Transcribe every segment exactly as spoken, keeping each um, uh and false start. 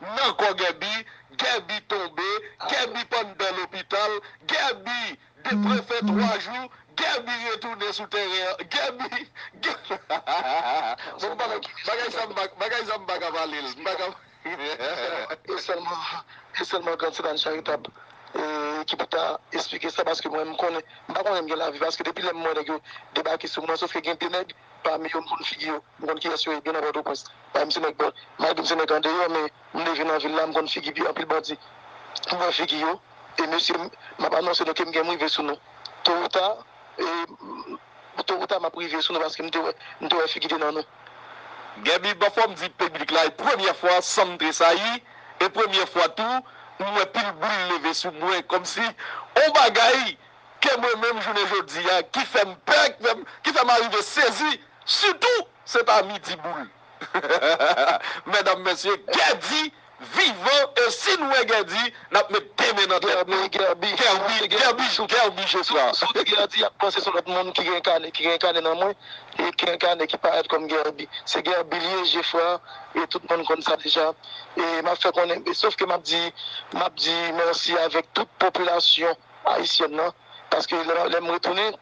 nan kò Guerby, Guerby tonbe, Guerby pandan lopital, Guerby deprè fè twa jou, Guerby retounen sou tèren an, Guerby, Guerby. Bon, bagay, bagay sa m pa, bagay sa m pa ka pale l, m pa ka. E sèlman, e sèlman Grand Sentàn Charitab, e, ki pou ta esplike sa, paske mwen, m konnen, m pa konnen m gen lavi, paske depi lè m wè nèg yo debake sou mwen, sòf ke gen de nèg pami yo, m konn figi yo, m konn kiyès yo ye, byen nan Pòtoprens. Pami m se nèg, malgre m se nèg andeyò, men m leve nan vil la, m konn figi pi anpil bandi. M wè figi yo, e mesye, m ap anonse nou ke m gen m rive sou nou. To ou ta, e, to ou ta, m ap rive sou nou, paske m te wè, m te wè figi te nan nou. Guerby, bon, fò m di piblik la, e premyè fwa san m tresayi, e premyè fwa tou, m wè pil boul leve sou mwen, kòmsi on bagay ke mwen menm jounen jodi a, ki fè m pè, ki fè m, ki fè m arive sezi, sitou, se pa midi boul. Medam, mesye, Guerby vivan, e si n wè Guerby, n ap met de men nan tèt nou. Guerby, Guerby, Guerby, Guerby Jefra. Si w di Guerby, y ap panse se lòt moun ki renkane, ki renkane nan mwen, e ki renkane, ki parèt kòm Guerby. Se Guerby li ye, Jefra, e tout moun konn sa deja. E m ap fè konnen, e sòf ke m ap di, m ap di mèsi avèk tout popilasyon ayisyèn nan, paske lè, lè m retounen,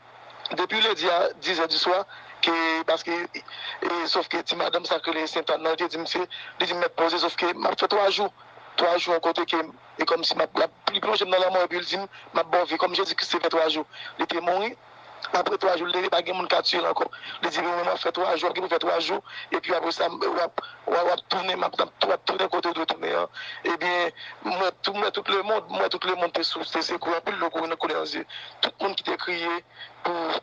depi lendi a dizè di swa, ke, paske, e, sòf ke ti madanm sa k rele Sentàn nan, li te di m se, li di m mèt poze, sòf ke m ap fè twa jou, twa jou yon kote ke, e kòmsi m ap, l ap, li plonje m nan lanmò, epi li di m, m ap ba w vi, kòm Jezi Kris te fè twa jou, li te mouri, apre twa jou, li leve, pa gen moun ka tiye l ankò. Li di, mwen, mwen, m ap fè twa jou, w ap gen pou fè twa jou, epi apre sa, w ap, w ap, w ap tounen, m ap, w ap tounen kote w dwe tounen an. Ebyen, m wè tout, m wè tout lemonn, m wè tout lemonn te sou, te sekouye, anpil dlo kouri nan, koule nan zye. Tout moun ki te kriye pou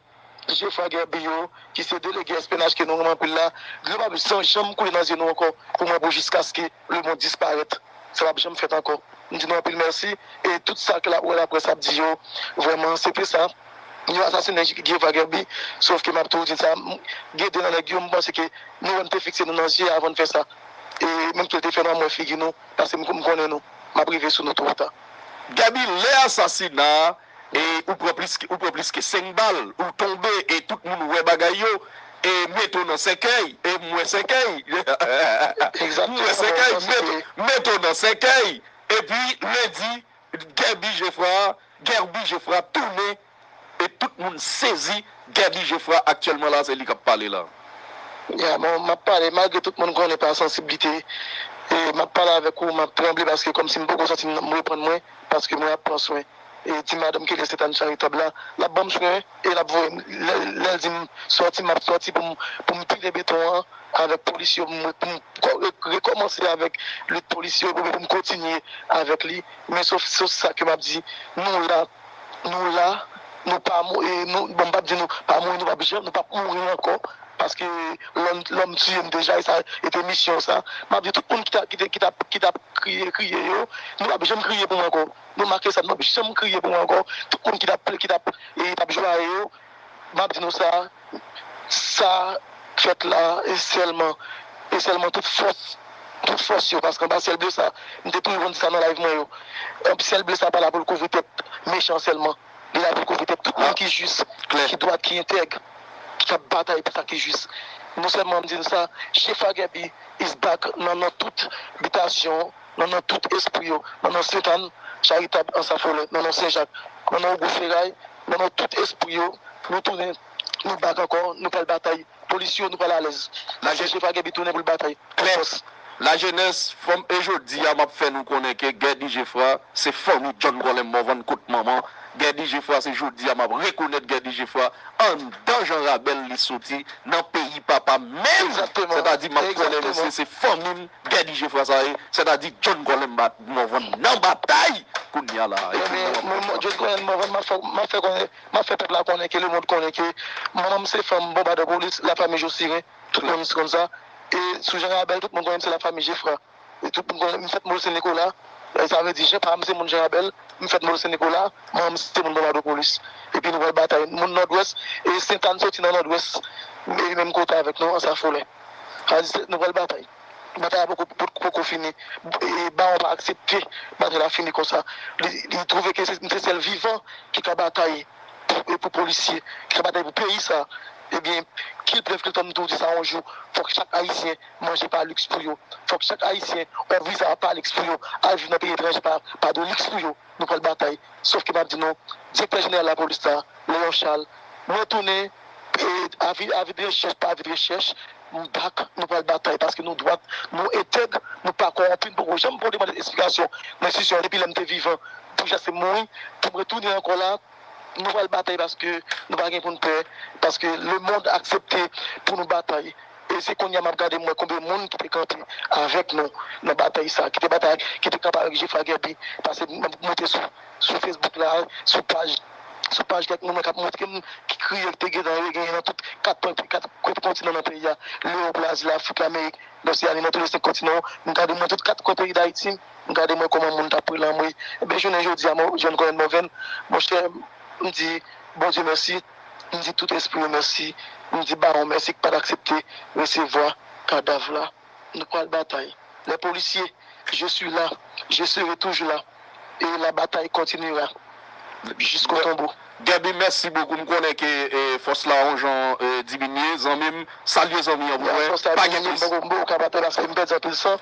Jefra Guerby yo, ki se delege S P N H ke nou renmen anpil la, dlo p ap janm, janm koule nan zye nou ankò pou mwen, pou jiskaske lemonn disparèt. Sa p ap janm fèt ankò. M di nou anpil mèsi. E tout sa ke la, wè laprès ap di yo, vrèman, se te sa. Yo asasinen Jefra Guerby, sòf ke m ap toujou di sa, m, gen de nan nèg yo, m panse ke nou wè n te fikse nou nan zye avan n fè sa. E menm ke l te fè nou, m wè figi nou, paske m, m konnen nou. M ap rive sou nou to ou ta. Guerby, lè asasina a, e ou pran plis ke, ou pran plis ke senk bal, ou tonbe, e tout moun wè bagay yo, e mete w nan sèkèy, e m wè sèkèy. M wè sèkèy, mete, mete w nan sèkèy. Epi lendi, Guerby Jefra, Guerby Jefra tounen, e tout moun sezi. Guerby Jefra aktyèlman la, se li k ap pale la. Ya, bon, m ap pale, malgre tout moun konnen pa sansiblite, e m ap pale avèk ou, m ap tranble, paske kòmsi m poko santi m, m reprann mwen, paske mwen ap pran swen. E ti madanm ki rele Sentàn Charitab la, l ap ban m swen, e l ap voye m, lè, lè l di m sòti, m ap sòti pou m, pou m pile beton an avèk polis yo, pou m, pou m kò-, re-, rekòmanse avèk lit polis yo, pou, pou m kontinye avèk li. Men sòf, sòf sa ke m ap di, nou la, nou la, nou pa mou-, e nou, bon, m p ap di nou pa mouri, nou p ap janm, nou p ap mouri ankò, paske lòm, lòm tiye m deja, e sa, e te misyon sa. M ap di tout moun ki ta, ki te, ki t ap, ki t ap kriye, kriye yo, nou p ap janm kriye pou mwen ankò. Nou make sa, nou p ap janm kriye pou mwen ankò. Tout moun ki t ap, ki t ap, e t ap jwaye yo, m ap di nou sa, sa fèt la, e sèlman, e sèlman tout fòs, tout fòs yo, paske anba syèl ble sa, m te toujou konn di sa nan live mwen yo. Syèl ble sa pa la pou l kouvri tèt mechan sèlman. Li la pou l kouvri tèt tout moun ki jis, ki dwat, ki entèg, ki ap batay pou sa ki jis. Non sèlman m di nou sa, Jefra Guerby is back nan, nan tout bitasyon, nan, nan tout espri yo, nan, nan Sentàn Charitab Ansafolè, nan, nan Senjak, nan, nan Ogou Feray, nan, nan tout espri yo, nou tounen, nou back ankò, nou pral batay. Polis yo, nou pral alèz. Paske Jefra Guerby tounen pou l batay. Klè. Fòs. Lajenès, fanm, e jodi a m ap fè nou konnen ke Guerby Jefra se fanmi John Colem Morvan kot manman. Guerby Jefra, se jodi a m ap rekonèt Guerby Jefra anndan Jan Rabèl li soti, nan peyi papa menm. Egzakteman. Sètadi m ap konnen misye se fanmi m, Guerby Jefra sa ye, sètadi John Colem Morvan nan batay kounye a la. Ebyen, John Colem Morvan, m ap fè, m ap fè konnen, m ap fè pèp la konnen ke lemonn konnen ke manman m se fanm bonbadè polis, lafanmi Josiren. Tout moun konn sa. E sou Jan Rabèl, tout moun konnen m se lafanmi Jefra. E tout moun konnen m fèt Mòl Sen Nikola. E sa vle di, Jan pa m se moun Jan Rabèl, m fèt Mòl Sen Nikola, manman m se moun Bonbadopolis. Epi nou pral batay. Moun Nòdwès, e Sentàn soti nan Nòdwès, e menm kote avèk nou, Ansafolè. Sa vle di, nou pral batay. Batay la poko, poko, poko fini. E bawon pa aksepte batay la fini konsa. Li, li twouve ke se, se sèl vivan ki ka batay pou, e pou polisye, ki ka batay pou peyi sa. Ebyen, ki l prèv ki l fè m tou di sa yon jou, fòk chak Ayisyen manje pa liks pou yo. Fòk chak Ayisyen yon viza pa liks pou yo. Al viv nan peyi etranje pa, pa de liks pou yo. Nou pral batay. Sòf ke m ap di nou, direktè jeneral lapolis la, Léon Charles, mwen tounen, e, avi, avi de rechèch pa avi de rechèch, m back, nou pral batay paske nou dwat, nou entèg, nou pa kòwonpi, nou poko janm pran demann esplikasyon nan enstitisyon depi lè m te vivan pou jiskaske m mouri, pou m retounen ankò la, nou pral batay paske nou pa gen pou n pè, paske lemonn aksepte pou nou batay. E se kounye a m ap gade m wè konbyen moun ki te kanpe avèk nou nan batay sa, ki te batay, ki te kanpe avèk Jefra Guerby, paske m ap monte sou, sou Facebook la, sou paj, sou paj kèk moun k ap montre m ki kriye ki te gentan genyen nan tout kat kwen, kat kwen kontinan nan peyi a, Lewòp, Lazi, Lafrik, Lamerik, Loseani, nan tou le senk kontinan, m gade m wè tout kat kwen peyi Dayiti, m gade m wè kòman moun t ap rele anmwe. Ebyen, jounen jodi a, mwen, John Colin Morvan, monchè, m di Bondye mèsi, m di tout espri yo mèsi, m di Bawon mèsi ki pa t aksepte resevwa kadav la. Nou pral batay. Les policiers, je suis là, je serai toujours là. Et la bataille continuera jusqu'au tombeau. Guerby, mèsi bokou. M konnen ke, e, fòs la yon jan, e, diminye. Zanmi m, salye zanmi an pou mwen. Fòs la pa gen diminye, plis. M poko, m poko ka batay paske m pèdi anpil san.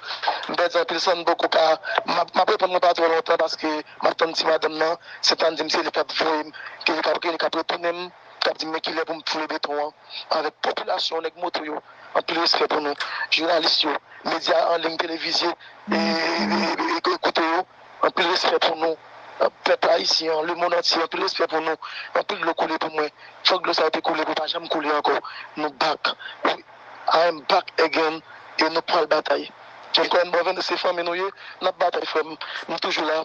M pèdi anpil san, m poko ka. M ap, m ap reponn mwen pa twò lontan paske m ap tann ti madanm nan. Sentàn di m se li k ap voye m, ke li k ap, ke li k ap retounen m, k ap di m men kilè pou m foule beton an. Avèk popilasyon, nèg moto yo, anpil respè pou nou. Jounalis yo, medya an liy, televize, e, e, e, e, koute yo, anpil respè pou nou. Pèp ayisyen an, lemonn antye, anpil respè pou nou. Anpil dlo koule pou mwen. Fòk dlo sa yo te koule pou pa janm koule ankò. Nou back. We, I am back again. E nou pral batay. John Colin Morvan, se fanmi nou ye. N ap batay, frè m. M toujou la.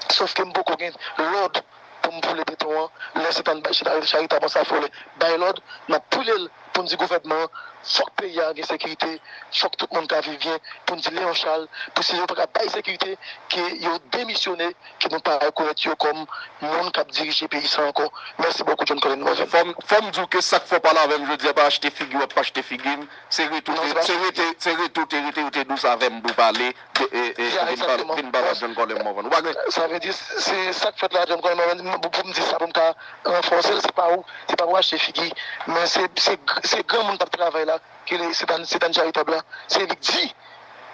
Sòf ke m poko gen lòd pou m boule beton an. Lè Sentàn bay chita charitab an sa fò lè bay lòd, n ap boule l pou n di gouvènman an, fòk peyi a gen sekirite, fòk tout moun ka viv byen, pou n di Léon Charles, pou si yo pa ka bay sekirite, ke yo demisyone, ke nou pa rekonèt yo kòm moun k ap dirije peyi sa ankò. Mèsi bokou, John Colin Morvan. Fò m, fò m di w ke sa k fè w pale avè m jodi a pa achte figi w, ap pa achte figi m. Se rete, se rete, se rete, rete, rete dous avè m pou pale. E, e, e, vin pale, vin pale ak John Colin Morvan. Ou pa gen... Sa vle di, se sa k fèt la, John Colin Morvan, pou, pou m di sa, pou m ka ranfòse l, se pa ou, se pa pou achte figi. Men se, se, se granmoun k ap travay la, ki rele Sentàn, Sentàn Charitab la. Se li k di,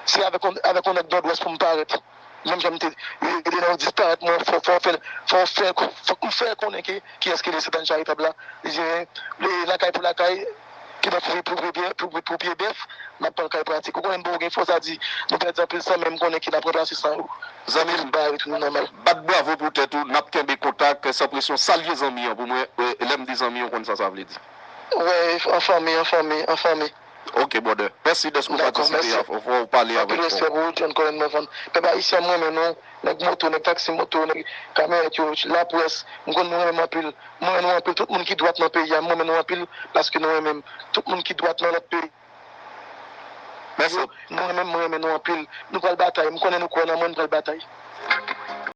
se avèk yon, avèk yon nèg Nòdwès pou m parèt. Menm jan m te, e, e, nan disparèt mwen, fò, fò w fè l, fò w fè, fòk m fè l konnen ke, kiyès ki rele Sentàn Charitab la. Li di, e, lakay pou lakay, ki nan pou, pou, pou, pou, pou pye bèf, n ap pran l kay pratik. Ou konnen m poko gen fòs a di, nou pèdi anpil san, men m konnen ke n ap ranplase san yo. Zanmi m, bagay retounen nòmal. Bat bravo pou tèt ou, n ap kenbe kontak, san presyon. Salye zanmi an pou mwen, e, lè m di zanmi an, ou konn sa sa vle di. Wè, an fanmi, an fanmi, an fanmi. Ok, brother. Mèsi dèske w patisipe a, w pale avèk nou. Anpil respè pou ou, John Colin Morvan. Pèp ayisyen, m renmen nou. Nèg moto, nèg taksi moto, nèg kamyonèt yo, laprès, m konn nou renmen m anpil. M renmen nou anpil. Tout moun ki dwat nan peyi a, m renmen nou anpil paske nou renmen m. Tout moun ki dwat nan lòt peyi yo, nou renmen m, m renmen nou anpil. Nou pral batay. M konnen nou kwè nan mwen, nou pral batay.